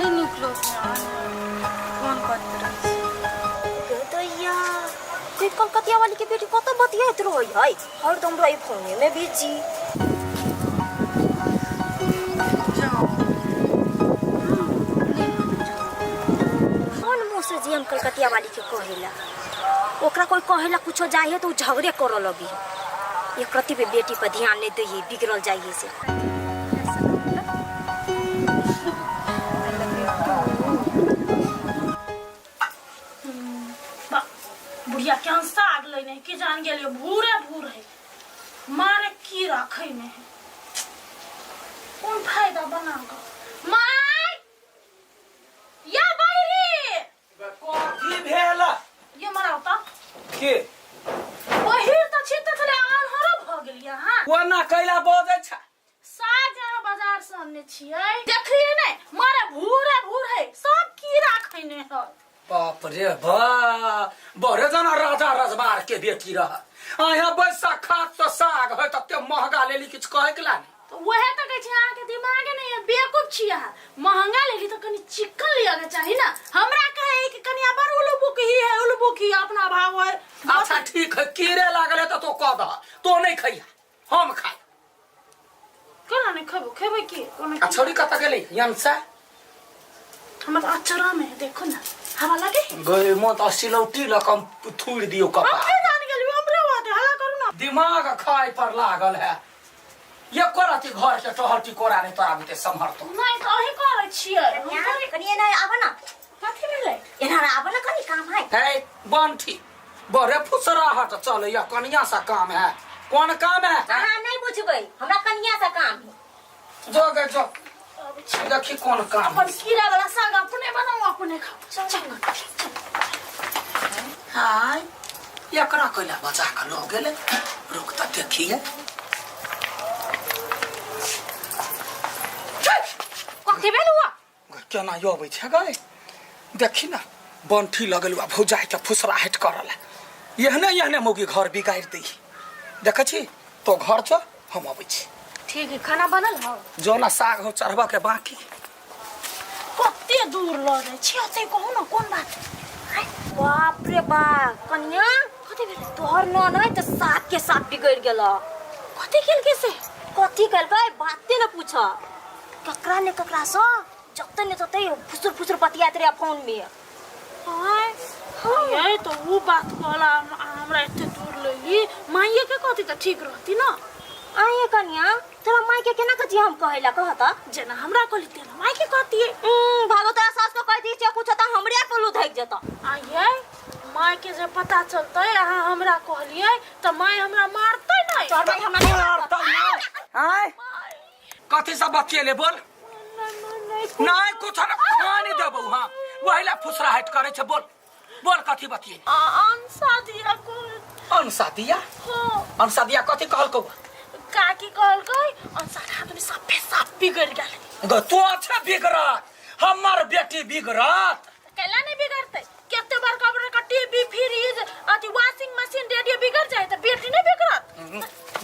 नहि नीक लगैए फोन करैत रहै छी। गे दैया, कोई कलकतिया वाली के बेटी कतऽ बतियाइत रहै है, हरदम रही फोने में बिजी। जाउ नहि कोन मुँह से जी हम कलकतिया वाली के कहेला? ओकरा कोई कहेला कुछो जाए है तो उ झगड़े करऽ लगी है। एक रत्ती पे बेटी पर ध्यान नहीं दै है, बिगड़ल जाइ है से। बुढ़िया के हम साग लेने की जान गेलियो भूरे भूर है मारे की राखे ने है कोन फायदा बना क माय या बहिरी कथी भेल ये मराउ त के बहिर त छी त छले आन्हरो भ गेलियै अहाँ कोना कैला बजै छ साग अहाँ बाजार से अनने छियै देखलियै नै मारे भूरे भूर है सब कीड़ा खैने है बाप रे बा बड़े जना राजा रजबार के बेटी रह आया बैसा खात तो साग है तते महंगा लेली किछु कहे के ला नहीं तऽ वएह तऽ कहै छी अहाँके दिमागे नहि यऽ बेवकूफ छी अहाँ महंगा लेली तऽ कनि चिकन लिअ के चाही ने हमरा कहै कि कनिया बड़ उलबुक ही है उलबुक ही अपना भाव है अच्छा ठीक है कीड़े लागल है तो तो कह दह तो नहीं खैया हम खाए केना नहि खेबो खेबै की कोनो आ छोरी कतऽ गेलै यंसा हमर अचरा में है, देखो ना हवा लगे गए मन तऽ सिलौटी लऽ कऽ हम थूरि दियौ हम कपार के जान गेलियो हमरे बात है हल्ला करू ना दिमाग खाय पर लागल है एको रति घर के टहल टिकोरा नहीं तोरा बुते सम्हरतो नहीं तो अही करै छियै हम करै कनि एना आब ना कथी भेलै एना आब ना कनि काम है है बंठी बड़े फुसराहट चले या कनिया सा काम है कौन काम है अहाँ नहीं बुझबै हमरा कनिया से काम है जो गे जो देखी कौन काम अपन कीड़ा वाला साग अपने बनाऊ अपने खाओ चल चल हाय एकरा कैला बचा के लऽ गेलै रुक तऽ देखिए कथी भेल हुआ केना अबै छै गए देखी ने बंठी लगल बा भौजाई के फुसराहट करल एहने एहने मौगी घर बिगाड़ि दै देखै छी तो घर चल हम अबै छी ठीक है खाना बनल हो जो ना साग हो चढ़बऽ के बाकी कते दूर लऽ जाइ छी ओते कहू ने कोन बात बाप रे बाप कनिया कथी भेलै तोहर नन है तऽ साफ के साफ बिगड़ गेल कथी केलकै से कथी केलकै बाते न पूछ ककरा ने ककरा से जते ने तते फुसुर फुसुर बतियात रहे फोन में आय ये तो वो बात कहला हमरा एते दूर लैली माइये के कहती तऽ ठीक रहती ना आये कनिया तोरा माय के केना कथी हम कहेला कहता जेना हमरा कहली तेना माय के कहतिए भागो तोरा सास के कह दी छे कुछ त हमरे पर लुधक जेता आये माय के जे पता चलतै अहाँ हमरा कहलिए तऽ माय हमरा मारतै नहि तोहर माय हमरा नहीं मारतौ। मारतौ ना आय कथी सब बतियेले बोल नहीं कुछ ना खानी देबौ हाँ वही ला फुसराहट करे छे बोल बोल कथी बतिये अनसा दिया को अनसा दिया हो अनसा दिया कथी कहलकौ काकी कहलकै अनसा खातुन सफे साफ बिगड़ गेल ग तू अच्छा बिगड़त हमर बेटी बिगड़त कैला नहीं बिगड़तै केते बड़का बड़का टीवी फ्रिज अथी वॉशिंग मशीन रेडियो बिगड़ जाए त बेटी नहीं बिगड़त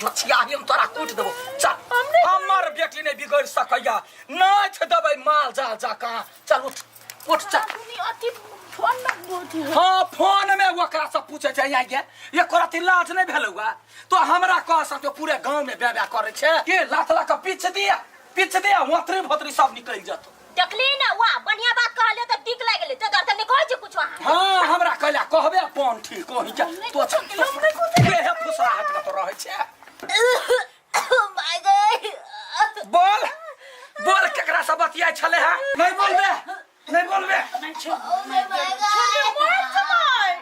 लछिया हम तोरा कूट देबो चल हमरे हमर बेटी नहीं बिगड़ सकैया नाच देबै माल जाल जकाँ चल उठ उठ चल आदमी अथी फोन में अथी है। हाँ फोन में ओकरा से पूछे छै आइ गे एको रति लाज नहीं भेलौ बा तो हमरा कह सकते पूरे गांव में बे बे करे छै के लात ला के पीछ दिया पीछ दिया ओतरी भोतरी सब निकल जतो देखली ना वाह बढ़िया बात कहलियो त दिक लागि गेलै तो दर्शन नहीं कहै छै कुछ अहाँ हाँ हमरा कहला कहबे अपन ठीक होई के तो के फुसराहट में तो रहै छै माय गई बोल बोल केकरा से बतियाइ छले है नहीं बोलबे नहीं बोलबे नहीं छोड़ छोड़ दे मार जमाई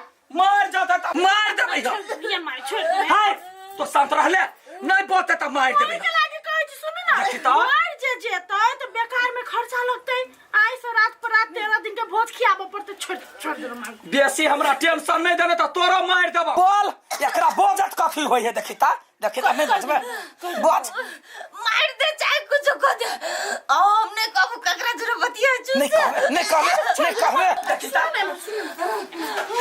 मार जाता त मार देबै हम ये मार छोड़ दे हाय तो शांत रहले नहीं बोलते त मार देबै के लागे कहै छी सुनू ना देखी तऽ। मर जे जेतै तऽ बेकार में खर्चा लगतै आइ से रात पर रात 13 दिन के भोज खियाबऽ पड़तै छोड़ छोड़ दे मार बेसी हमरा टेंशन नहीं देने त तोरो मार देबो बोल एकरा बोझत कथी होय है देखी त देखी त नहीं बचबे बोझ मार दे चाहे कुछ को दे आओ हमने कबू ककरा जुरे बतिया चू नहीं कहबे नहीं कहबे नहीं कहबे देखी त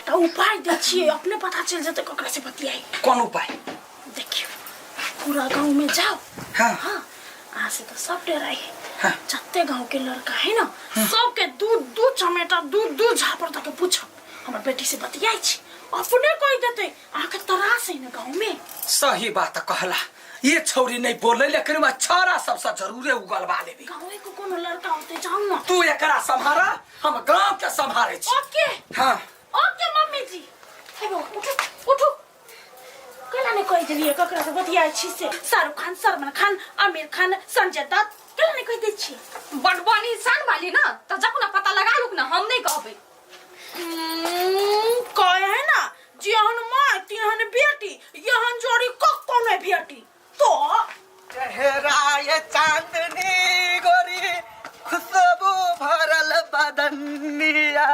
तऽ उपाय दै छियै अपने पता चलि जेतै ककरा से बतियाई कोन उपाय देखियौ पूरा गाँव में जाओ हाँ हाँ अहाँ से तो सब डराई है। जत्ते गांव के लड़का है ना, सबके दू दू चमेटा दू दू झापड़ तक पूछब हमर बेटी से बतियाई छी, अपने कह देते। अहाँ के तरास है ना गांव में। सही बात कहला, ये छौरी नहीं बोले, लेकिन वह छौरा सबसे जरूरे उगलवा लेबी। गाँव के कोनो लड़का होते जाऊ ना। तू एकरा सम्हारा, हम गांव के सम्हारे छी। ओके। हाँ। ओके मम्मी जी। हे बो, उठू उठू। कैला नहीं कह दिलिए ककरा से बतियाई छी से? शाहरुख खान, सलमान खान, आमिर खान, संजय दत्त, कैला नहीं कह दै छी? बड बन इंसान वाली ना, त जखन ना पता लगा लुक ना, हम नहीं कहबै। कहे है ना, जेहन माय तेहन बेटी, एहन जोड़ी कतौ नहीं भेटी। तो चेहरा ये चांदनी गोरी, खुशबू भरल बदनिया।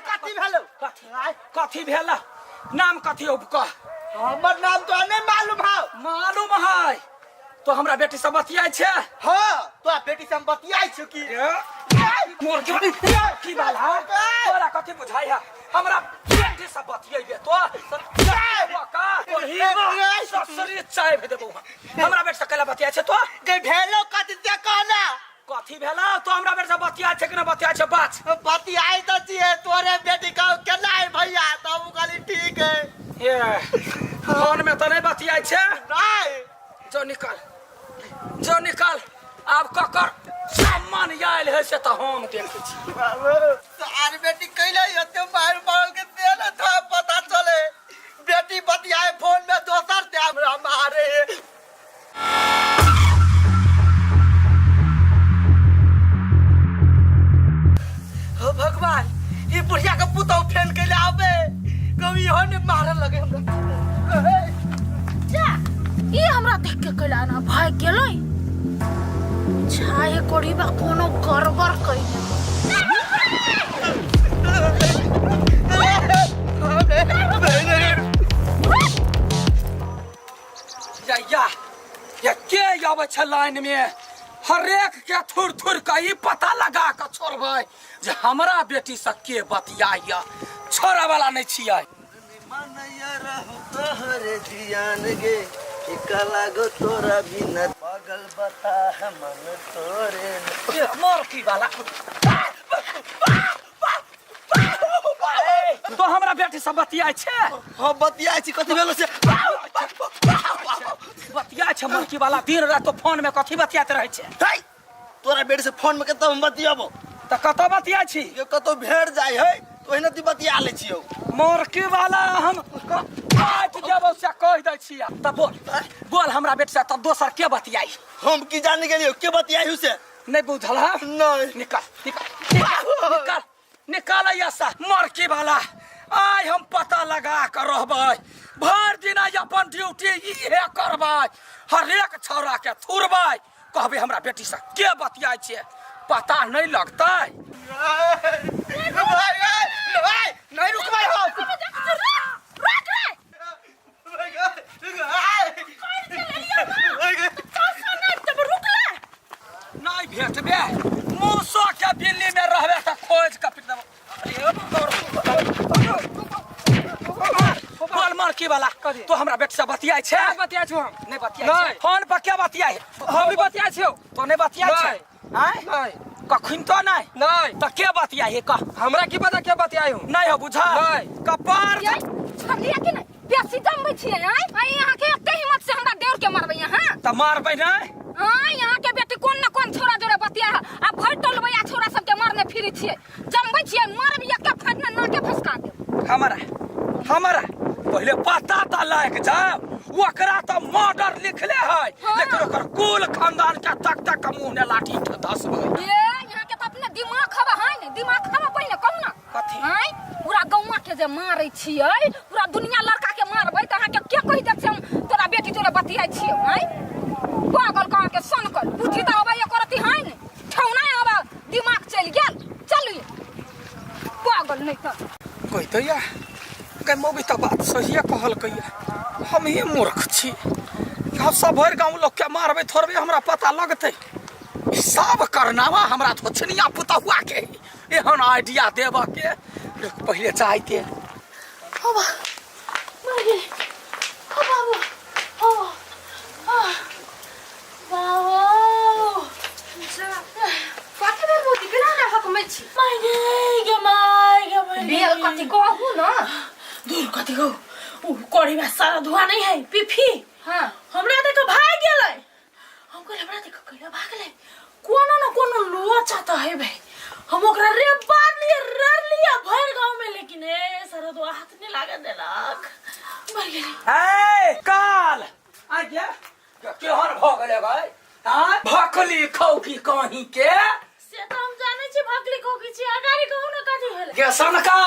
कथी भेलो? कथी भेल? नाम कथी हो, कह। हमर नाम तो नहीं मालूम है। मालूम है तो हमरा बेटी सब बतियाइ छै? हाँ, तो बेटी से हम बतियाइ छी की? मोर के की बाल है तोरा? कथी बुझाइ है? हमरा बेटी सब बतियेबे तो ससुरी चाय भेज देबो। हमरा बेटी से कैला बतियाइ छै तो? के भेलो कथी से कहना? कथी भेलो तो? हमरा बेटी से बतियाइ छै कि ना बतियाइ छै? बात बतियाइ तो छियै तोरे बेटी। कहो केना है भैया, तो हम कहली ठीक है। ये फोन में तो नहीं बतियाइ छै? नहीं। जो निकाल, जो निकाल। आब ककर सम्मान आयल है से तऽ हम देखै छी। सार बेटी कैले एते मार मारल के से न था पता चले, बेटी बतियाए फोन में दोसर से, हमरा मारे। हो भगवान, ई बुढ़िया के पुतौ फेन कैले आबे, कभी इहो ने मारल लगे हमरा। जा, ई हमरा देख के कैला ना भाग गेलै? छाए कोड़ीबा कोनो गड़बड़ कइले। या या या, के आबै छै लाइन में? हरेक के थुर थुर के ई पता लगा के छोड़बै जे हमरा बेटी से के बतियाइया। छोड़े वाला नहीं छियै। मनैया रहु तोहरे जियान गे, एका लागो तोरा बिना पागल बता है मन तोरे। ए, मरकी वाला तो हमरा बेटी से बतियाइ छै? हम बतियाइ छी, कथी भेलो से? बतियाइ छै मरकी वाला? दिन रात तो फोन में कथी बतियाइत रहै छै? है तोरा बेटी से फोन में कतौ हम बतियाबो? तऽ कतऽ बतियाइ छी? ये कतौ भेट जाइ है तो ओहिना ती बतिया लै छियौ। मरकी वाला, हम काटि देबौ से कहि दै छियै। तऽ बोल बोल, हमरा बेटी से तब दोसर के बतियाइ? हम की जाने गेलियौ के बतियाइ से। नहीं बुझल है? नहीं। निकाल निकाल निकाल निकाल निकाल ऐसा मरकी वाला। आइ हम पता लगा कर रहबै, भरि दिन आइ अपन ड्यूटी इहे करबै, हरेक छौड़ा के थुरबै, कहबै हमरा बेटी से के बतियाइ छै, पता नहीं लगतै। नहीं नहीं, रुकबै हम। रुक रे। तब रुक ले। नहीं भेटबे, मूसो के बिल्ली में रहबे तऽ खोज के पीट देबो। बोल मरकी वाला, तो हमरा बेटी से बतियाइ छै? बतिया छु हम। नहीं बतियाइ छै? नहीं। फोन पर के बतियाइ? हम भी बतिया छियौ। तो नहीं बतियाइ छै? नहीं। आँय? नहीं। कखन तो नहीं? नहीं। तऽ के बतियाइ है, कह। हमरा की पता के बतियाई हूँ। नहीं हो बुझा? नहीं। कपार ये छोड़लियै कि नहि? बेसी जमबै छियै आँय? आँय, अहाँके एते हिम्मत से हमरा देवर के मारबै अहाँ? तऽ मारबै नहि? आँय, अहाँके बेटी कोन न कोन छोरा जोरे बतिया है आ भरि टोलबैया छोरा सबके मारने फिरै छियै, जमबै छियै। मारब एके फाटने नाके फसका देब। हमरा हमरा पहिले पता तऽ लागि जाओ। ओकरा तऽ मर्डर लिखले है। हाँ। लेकिन ओकर कुल खानदान के तक तक के मुंह ने लाठी के धसबै। ये यहाँ के तऽ अपने दिमाग खबा है ने, दिमाग खबा पहिने कहू ना। कथी? आँय, पूरा गौवा के जे मारै छियै, पूरा दुनिया लड़का के मारबै तऽ अहाँके के कहि देत से हम तोरा बेटी तोरे बतियाइ छियै? आँय पागल, कहाँ के सनकल बुद्धि तऽ अबै एको रत्ती है ने, ठौना आबै दिमाग चलि गेल। चलू पागल, नहि तऽ कहि तऽ या। गै मौगी तऽ बात सहिए कहलकैया, हमही मूर्ख छी। हम सब भरि गाँव लोकके मारबै थोड़बे हमरा पता लगतै। ई सब करनामा हमरा धोछनिया पुतहुआ के एहन आइडिया देबऽ के। रुक, पहिले चाहते। बाबा मर गेली। ओ बाबू, ओ आ बाबू। कथी भेल भौजी, केना ने हकमै छी? माय गे, गे my गे, मर भेल कथी कहू न। दूर कथी कहू, उ कड़ी में सारा धुआं नहीं है पीफी। हाँ। हमरा देख भाग गेलै। हम कहले हमरा देख कैला भागलै, कोनो न कोनो लोचा त हेबे। हम ओकरा रे बार लिए रर लिए भर गांव में, लेकिन ए सारा धुआं हाथ नहीं लागे देलक। मर गेली। ए काल आज्ञा केहन भऽ गेलै गै? आँय भकली खौकी कहीं के। से त हम जानै छी भकली खौकी छी, अगाड़ी कहू न कथी भेलै। गे सनका,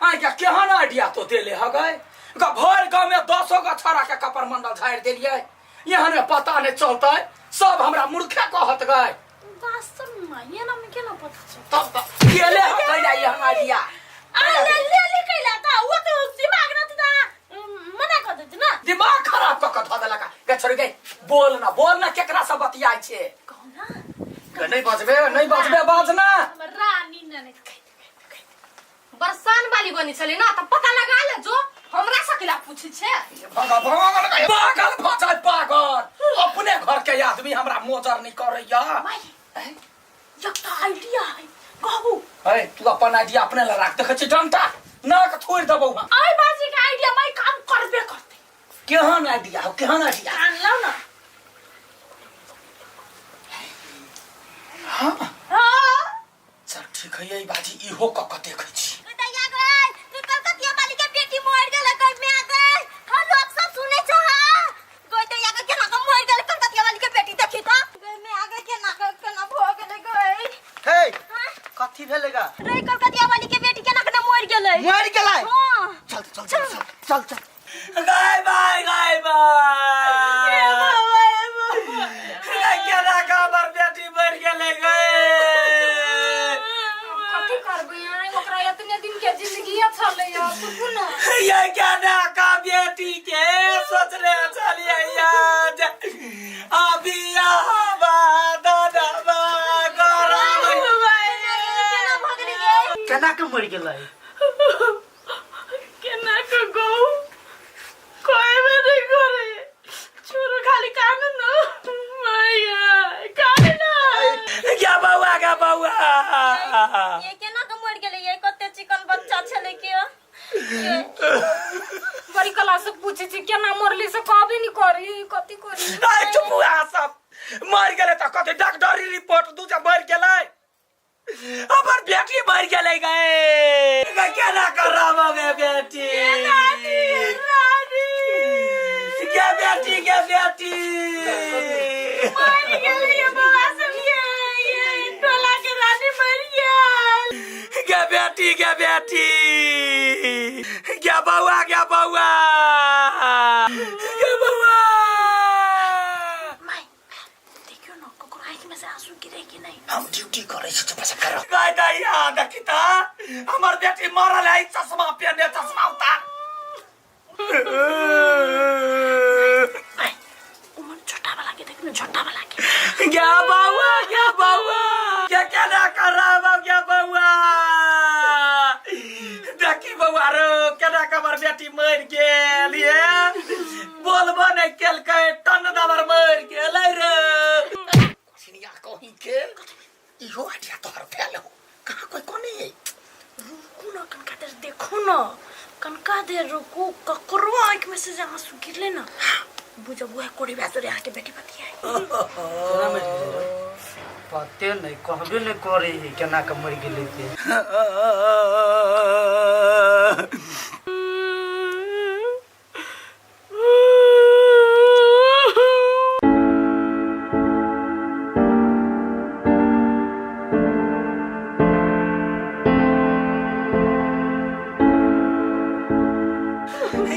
आँय केहन आइडिया तो देले ह गै? ग भरि गाँव में दसो गो छोरा के कपर मंडल झाड़ि देलियै, एहन में पता नहीं चलतै, सब हमरा मूर्खे कहत गै। वास्तव में ये ना में केना पता चलतै? तब त केले ह कैला एहन आइडिया? आ ले ले ले कैला त वो तो दिमाग रहत त मना कर देती ना। दिमाग खराब कऽ कऽ धऽ देलक। गे छोड़ गे, बोल ना, बोल ना, केकरा से बतियाइ छै? कहू ना। गे, नहीं बजबे, नहीं बजबे, बाज ना। हमर रानी ननद कहते। बरसान वाली बनी छलै ना त पता लगा ले जो, हमरा से किला पूछै छै? पागल पागल भऽ जाय पागल। अपने घर के आदमी हमरा मोजर नहीं करैया। माई, एकटा आइडिया है, कहू? है तू अपन आइडिया अपने लग राख। देखै छी डंटा नाक थोड़ि देबौ हम। आई बाजी के आइडिया माई काम करबे करते। केहन आइडिया हो, केहन आइडिया? कान लाओ ना। हाँ। हाँ। चल ठीक है, यही बाजी इहो कऽ कऽ देखै छी। दैया गए, तू कलकतिया वाली के बेटी मर गेलै गई मैं गए। हाँ, लोग सब सुनै छ। हाँ गई दैया के केना के मर गेलै कलकतिया वाली के बेटी, देखी त गई मैं आगे केना के केना भ गेलै गई। हे, कथी भेलै गा? रे कलकतिया वाली के बेटी केना के मर गेलै? मर गेलै? हाँ। चल चल चल चल चल चल। गाय बाय, गाय बाय, केना के हमर बेटी मर गेलै गए? कथी करबै आँय, ओकरा एतने दिन के जिंदगी छलै सुकू न। ये केना का बेटी के सोचले चलिए याद अभी आवा दादा करबै। केना भ गेलै गे? केना के मर गेलै? केना के गौ कहबे नहीं करे, छोरो खाली कानू न मैया, कानू न। क्या बउआ, क्या बउआ? ये केना के मर गेलै? ये कते चिकन बच्चा छलै के। बड़ी कला से पूछै छी केना मरली से कहबे नहीं करी, कथी करी? आइ चुप हुआ सब। मर गेलै तऽ कथी डॉक्टरी रिपोर्ट दू जे मर गेलै? हमर बेटी मर गेलै गए, केना करब गे बेटी? रानी गे बेटी, गे बेटी मर गेलै ये बौआ सब, ये टोला के रानी मर गेल। गे बेटी, गे बेटी, गे बउआ, गे बउआ, गे बउआ। माय देखियो न ककरो आँखि में से आंसू गिरे कि नहीं। हम ड्यूटी करै छी, चुप से करो। गाय दैया देखी त हमर बेटी मरल है, चश्मा पहने, चश्मा उतार। माय उमन छोटा वाला के देख न, छोटा वाला के। गे बउआ, गे बउआ, के केना करब गे बउआ? देखी बउआ रो केना के हमर बेटी मरि गेल। ये बोलबो नहीं केलकै, टन दबर मरि गेलै रे। सिनिया कहीं के इहो आइडिया तोहर फेल हो, कहाँ कोई कोने है? रुकू न कनका देर, देखो न कनका देर रुकू, ककरो आँखि में से जे आंसू गिरले न बुझब वह कोड़ी भए तोरे अहाँके बेटी बतियाए। पते नहीं, कहबे नहीं करे है केना के मर गेलै से।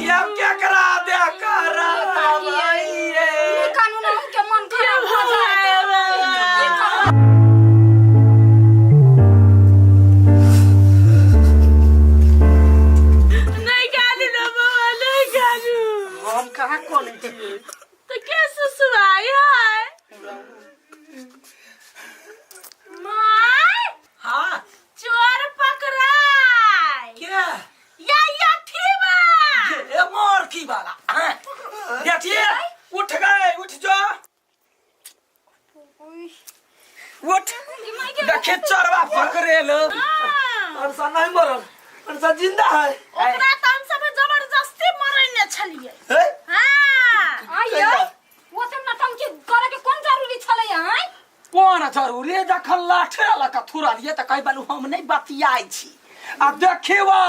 ये क्या करा दे करा भाई ये? ई कानून अहूँ के मन खराब भऽ जायत। की कहब? देखी चोरवा पकड़ेल अनसा नहीं मरल अनसा जिंदा है ओकरा तऽ हम सब जबरदस्ती मरैने छलियै हे हाँ आइयो वो सब नटंकी करे के कोन जरूरी छलै आय कोन जरूरी जखन लाठे लऽ कऽ थुरलियै तऽ कहि बालू हम नहि बतियाइ छी आ देखिवा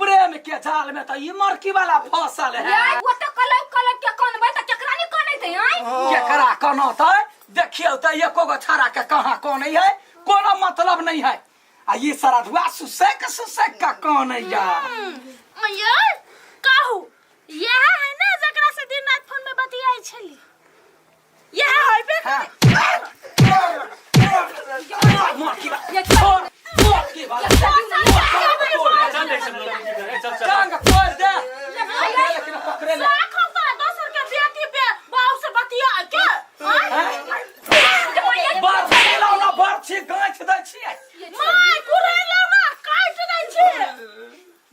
प्रेम के जाल में तऽ ई मरकी वाला फसल है यार वो तो कलप कलप के कनबै तऽ केकरा नहीं कनैते आय केकरा कनतै देखियौ तऽ एको गो छाड़ा के कहाँ कनै है कोनो मतलब नहीं है आ ई सरधुआ सुसैक सुसैक के कनैया ये कहू यह है ना जकरा से दिन रात फोन में बतियाई छली यह है बे हाँ। मरकी बा छोड़ मरकी बा टांग तोड़ दे लेकिन पकड़े ले लाखों तोरा दोसर के बेटी बे बाप से बतिया के बर्छी लाउ ना बर्छी गाँछ दै छियै माय कुरै लाउ ना काट दै छी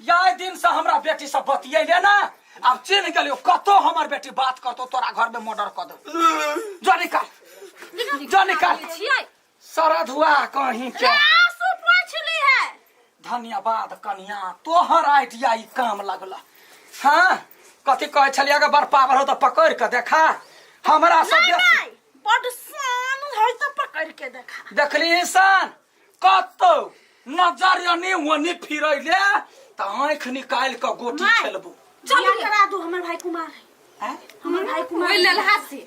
याय दिन से हमरा बेटी से बतियेले ना आब चिन्ह गेलियो कतो हमर बेटी बात करतो तोरा घर में मर्डर कर दो जो निकाल जो निकाल छियै सरधुआ कहीं के आंसू पोछ ली है धन्यवाद कनिया तोहर आइडिया ई काम लगला हाँ कथी कहै छलियै अगर बड़ पावर हो तऽ पकड़ के देखा हमरा सब नहीं नहीं बड शान है तो पकड़ के देखा देखली इंसान कतौ नजर एनी ओनी फिरैले तऽ आँखि निकालि कऽ गोटी माय। खेलबू चलू करा दू हमर भाई कुमार है आँय? हमर भाई कुमार ओहि ललहा से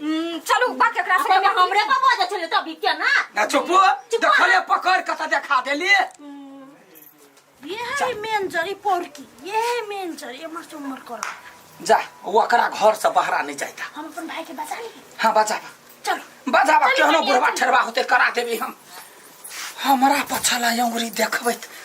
चलू बात एकरा से पहिले हमरे पर बजै छलै तभी के ना ना चुप देखले पकड़ कऽ तऽ देखा देली ये है मेन जरी पोरकी ये है मेन जरी एमर से उमर करो जा ओकरा घर से बहरा नहीं जाता हम अपन भाई के बचा लिए हाँ बचाबा चलो बचाबा चली, केहनो चली, बुढ़वा चली। ठेरवा होते करा देबी हम हमरा पछला अंगुरी देखबैत।